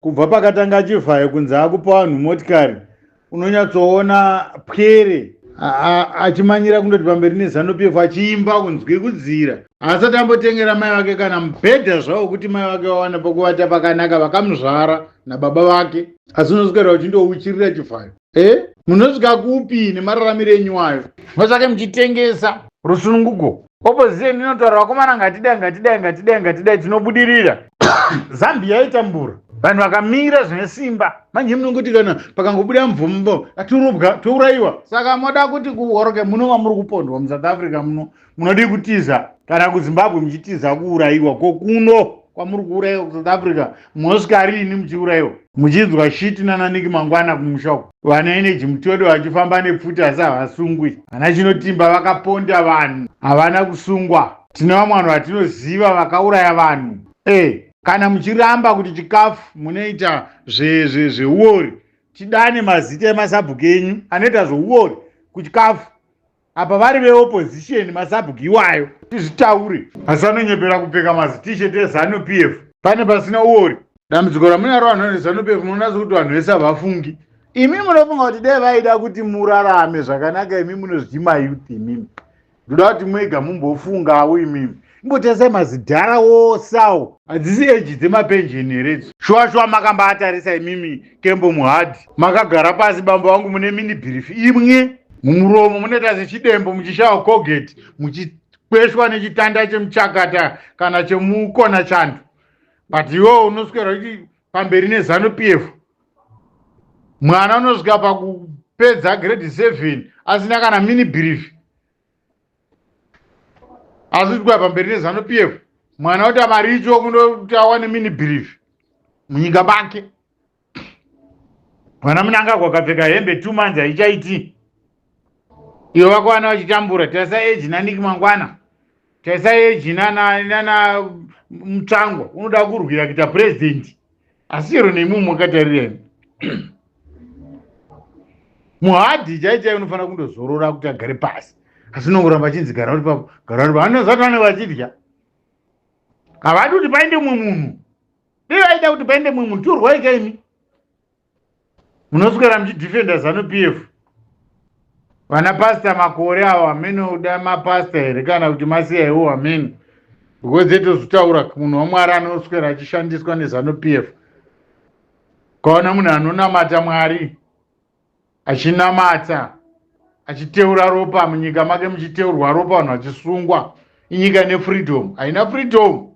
Kubva pakatanga Chivhayo kunzi akupa vanhu motikari, unonyatsoona pwere achimanyira kundoti pamberi neZanu PF, achiimba kunzwi kudzira. Asati ambotengera mai vake kana mubhedha zvawo kuti mai vake vawana pokuvata pakanaka, vakamuzvara nababa vake, asi unoswera uchindouchirira Chivhayo. E, munosvika kupi nemararamiro enyu ayo? Mosvake muchitengesa rusununguko. Opposition inotaura, vakomana, ngatidai, ngatidai, ngatidai, ngatidai, tinobudirira. Zambia yaitambura, vanhu vakamira zvine simba. Manje munongoti kana pakangobuda mvumbo, atirobwa, tourayiwa. Saka moda kuti kuhoroke munova muri kupondwa muSouth Africa muno, munodi kutiza, kana kuZimbabwe muchitiza kuurayiwa. Kokuno kwamuri kuurayiwa kuSouth Africa, munosvika riini muchiurayiwa, muchinzwa shiti nananiki mangwana kumusha uko? Vana Energy Mutodo vachifamba nepfuti asi havasungwi. Vana Chinotimba vakaponda vanhu, havana kusungwa. Tine vamwe vanhu vatinoziva vakauraya vanhu. E, kana muchiramba kuti chikafu munoita zveuori, tidane mazita emasabhuku enyu anoita zveuori kuchikafu. Apa vari veopposition, masabhuku iwayo, tizvitaure. Asi anonyepera kupfeka mazitisheti eZanu PF pane pasina uori. Dambudziko ramunaro vanhu veZanu PF, munoona sekuti vanhu vese havafungi. Imi munofunga kuti dai vaida kuti murarame zvakanaka. Imi munozviti mayouth, imimi ndoda kuti mwega mumbofungawo. Imimi imbotarisai mazidhara wosawo, hadzisi eji dzemapenjeni here idzo? Shuwa shuwa, makambaatarisa imimi? Kembo Muhadhi, makagara pasi, bambo vangu, mune mini brief imwe mumuromo, munoita sechidembo, muchishawa Colgate, muchikweshwa nechitanda chemuchakata kana chemukona chando, but iwewo unoswera uchi pamberi neZanu PF. Mwana unosvika pakupedza grade 7 asina kana mini brief, asi kuti pamberi neZanu PF. Mwana ota maricho kundoti awane mini brief munyika make. Mwana Munangagwa akapfeka hembe 2 months haichaiti. Ivo vako vana vachitambura. Tarisa eji naniki mangwana, tarisa eji nana Mutsvangwa, unoda kurwira kuita purezidendi, asi chero nemi makatarira imi. Muhadhi chai chai unofanira kundozorora kuti agare pasi, asi unongoramba achinzi gara uri papo, gara uri papo. Vanozati vanenge vachidya, havadi kuti paende mumwe munhu. Dei vaida kuti paende mumwe munhu, torwai kaimi. Munoswera muchidhifenda ZANU PF. Vana Pasta Makore avo, hamene uda mapasta here kana kuti masiya iwo, hamene, because etozotaura munhu waMwari anoswera achishandiswa neZANU PF. Ukaona munhu anonamata Mwari, achinamata, achiteura ropa munyika make, muchiteurwa ropa, vanhu vachisungwa, inyika ine freedom? Haina freedom.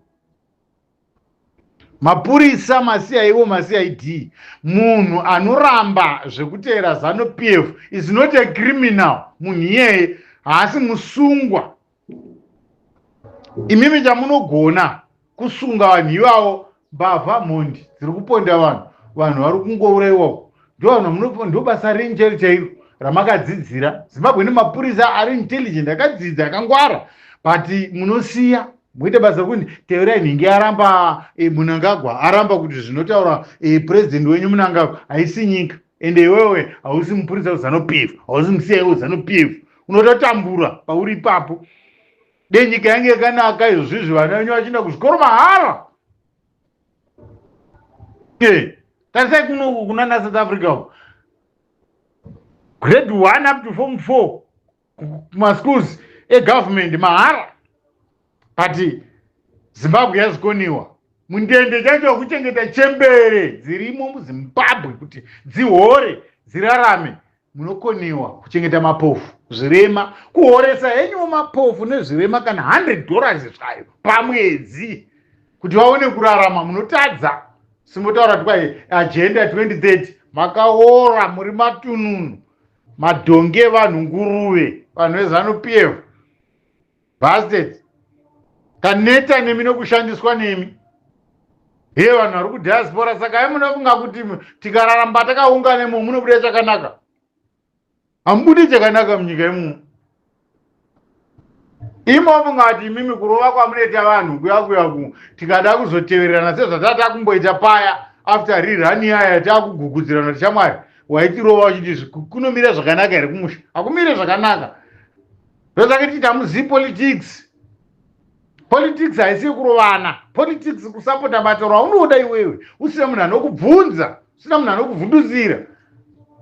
Mapurisa, maCIO, maCID, munhu anoramba zvekuteera ZANU PF is not a criminal. Munhu iyeye haasi musungwa. Imimi chamunogona kusunga vanhu ivavo, mbavha, mhondi dziri kuponda vanhu, vanhu vari kungourayiwawo, ndo vanhu, ndo basa renyu chairo chairo ramakadzidzira. Zimbabwe nemapurisa ari intelligent, akadzidza, akangwara, but munosiya muite basa rekuti teverai nhingi aramba. Munangagwa aramba kuti zvinotaura purezidendi wenyu Munangagwa haisi nyika. Ende iwewe hausi mupurisa weZANU PF, hausi muCIO weZANU PF, unototambura pauri ipapo. De nyika yange yakanaka izvozvizvi, vana venyu vachienda kuzvikoro mahara. Tarisai kunoku kunana South Africa, grade 1 up to form 4 kumaschools egovernment mahara, but Zimbabwe yazvikoniwa. Mundende chacho kuchengeta chembere dzirimo muZimbabwe kuti dzihore, dzirarame. Munokoniwa kuchengeta mapofu, zvirema, kuhoresa henyuwo mapofu nezvirema kana $100 zvayo pamwedzi kuti vaone kurarama, munotadza. Simbotaura kuti kwai Agenda 2030, makaora, muri matununu, madhongi evanhu, nguruve, vanhu veZANU PF, bastards. Taneta nemi nokushandiswa nemi. He, vanhu vari kudiaspora, saka ai munofunga kuti tikararamba takaungana imo munobuda chakanaka? Hamubudi chakanaka munyika imomo. Imo mungati imimi kurova kwamunoita vanhu kuya kuya ku, tikada kuzotevererana sezvatata kumboita paya after rerun yaya, takugugudzirana kuti shamwari waitirova uchiti kunomira zvakanaka here kumusha? Hakumire zvakanaka. Ndosaka tiiti hamuzivi politics. Politics haisi yekurovana. Politics kusapota bato raunoda iwewe, usina munhu anokubvunza, usina munhu anokuvhundusira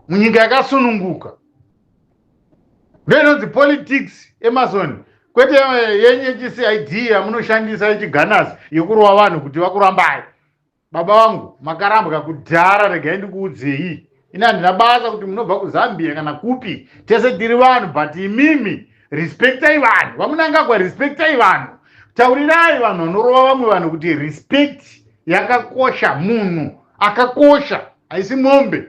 munyika yakasununguka. Ndo inonzi politics, Emerson, kwete yenyu yechiCID yamunoshandisa yechiganasi yekurova vanhu kuti vakurambai. Baba vangu, makarambwa kudhara. Regai ndikuudzei, ini handina basa kuti munobva kuZambia kana kupi, tese tiri vanhu, but imimi respectai vanhu. VaMnangagwa, respectai vanhu, taurirai vanhu vanorova vamwe vanhu kuti respect yakakosha. Munhu akakosha, haisi mombe.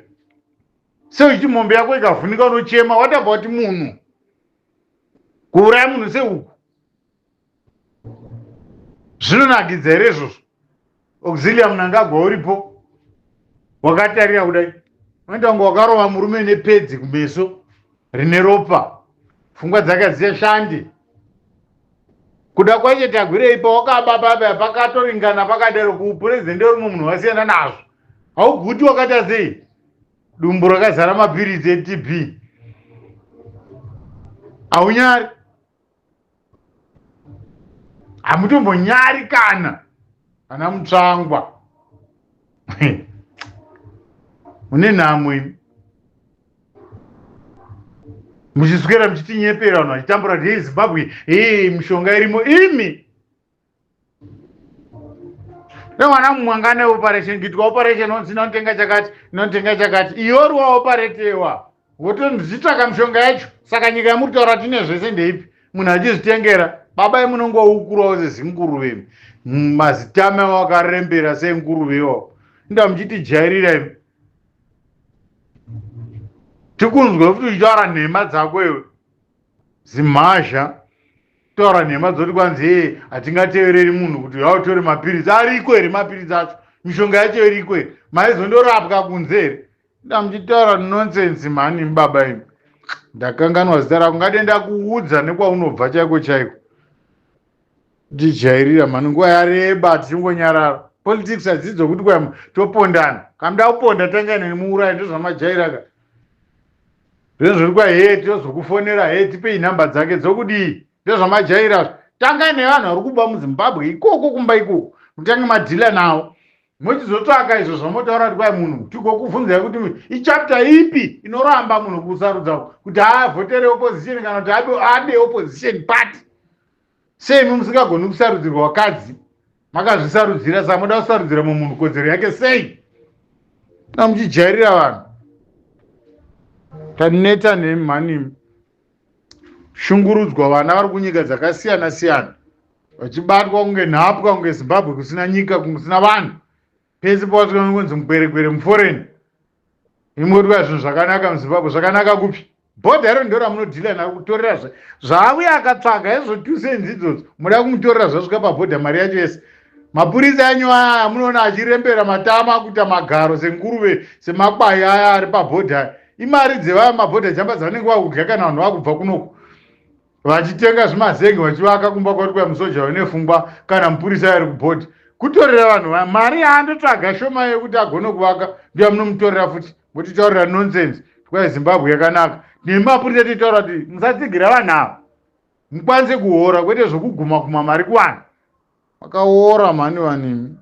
Seuchiti mombe yako ikavhunika unochema, what about munhu? Kuuraya munhu seuku zvinonakidza here izvozvo? Auxilia Mnangagwa, uripo wakatarira kudai, unoita kunge wakarova murume nepedzi kumeso rine ropa, pfungwa dzake hadzishandi. Kuda kwacho Tagwirei pawakaba papa pakatoringana pakadaro, kuupurezidendi rumwe munhu wasiyana nazvo, hauguti. Wakaita sei? Dumbu rakazara mapiritsi eTB, haunyari, hamutombonyari kana ana Mutsvangwa. Mune nhamo imi, muchiswera muchitinyepera, vanhu vachitambura kuti hei Zimbabwe, hei mishonga irimo. Imi nemwana mumwe anga ane operation, kuitwa operation, onzi inotenga chakati, inotenga chakati, iwe uri waoperetewa, wotonzitsvaka mishonga yacho. Saka nyika yamuri kutaura tine zvese ndeipi, munhu achizvitengera? Baba, imunongoukurawo sezinguruve, mazitama wakarembera senguruve iwawo. Inda muchitijairira imi, tikunzwe kuti uchitaura nhema dzako iwe zimhazha. Taura nhema dzoti kwanzi ee hatingatevereri munhu kuti yautore mapiritsi. Ariko here mapiritsi acho? Mishonga yacho iriko here? Maizondorapwa kunze here? Nda muchitaura nonsense mhani. Baba imi, ndakanganwa zita rako, ngade ndakuudza nekwaunobva chaiko chaiko. Tijairira mhani, nguva yareba tichingonyarara. Politics hadzisi dzokuti kwa topondana. Kamuda kuponda, tangai nenimuurayi, ndozvamajaira ka. Zvezviri kwa he tozokufonera, he tipei nhamba dzake dzokudii, ndozvamajaira. Tangai nevanhu vari kuba muZimbabwe ikoko, kumba ikoko, mutange madhila navo, mochizotsvaka izvo zvamotaura kuti kwai munhu tigokubvunzai kuti ichapter ipi inoramba munhu kusarudza kuti avhotere opposition kana kuti ade opposition party. Sei musingagoni kusarudzirwa vakadzi? Makazvisarudzira, saka moda kusarudzira mumunhu kodzero yake sei? Na muchijairira vanhu, taneta nemhani shungurudzwa. Vana vari kunyika dzakasiyana siyana vachibatwa kunge nhapwa, kunge Zimbabwe kusina nyika, kusina vanhu. Pese pawasvika kunzi mukwerekwere muforeign. Imwe zvinhu zvakanaka muZimbabwe, zvakanaka kupi? Bhodha iro ndo ramunodhila naro kutorera zvaauya akatsvaga izvo 2 cents idzodzo, muda kumutorera zvasvika pabhodha, mari yacho yese. Mapurisa enyu aya munoona achirembera matama kuita magaro senguruve, semakwai aya ari pabhodha, imari dzevaya mabhodha jamba dzavanenge vakudya kana vanhu vakubva kunoku vachitenga zvimazenge vachivaka kumba kwati kwa musoja une fungwa kana mupurisa ari kubhodha. Kutorera vanhu mari yaandotsvaga shoma yekuti agone kuvaka, ndiyo munomutorera futi, motitaurira nonsense kwai Zimbabwe yakanaka. Nemapurisa titaura kuti musatsigira vanhu ava, mukwanise kuhora, kwete zvokuguma guma mari kuvanhu. Makaora mhani vanimi.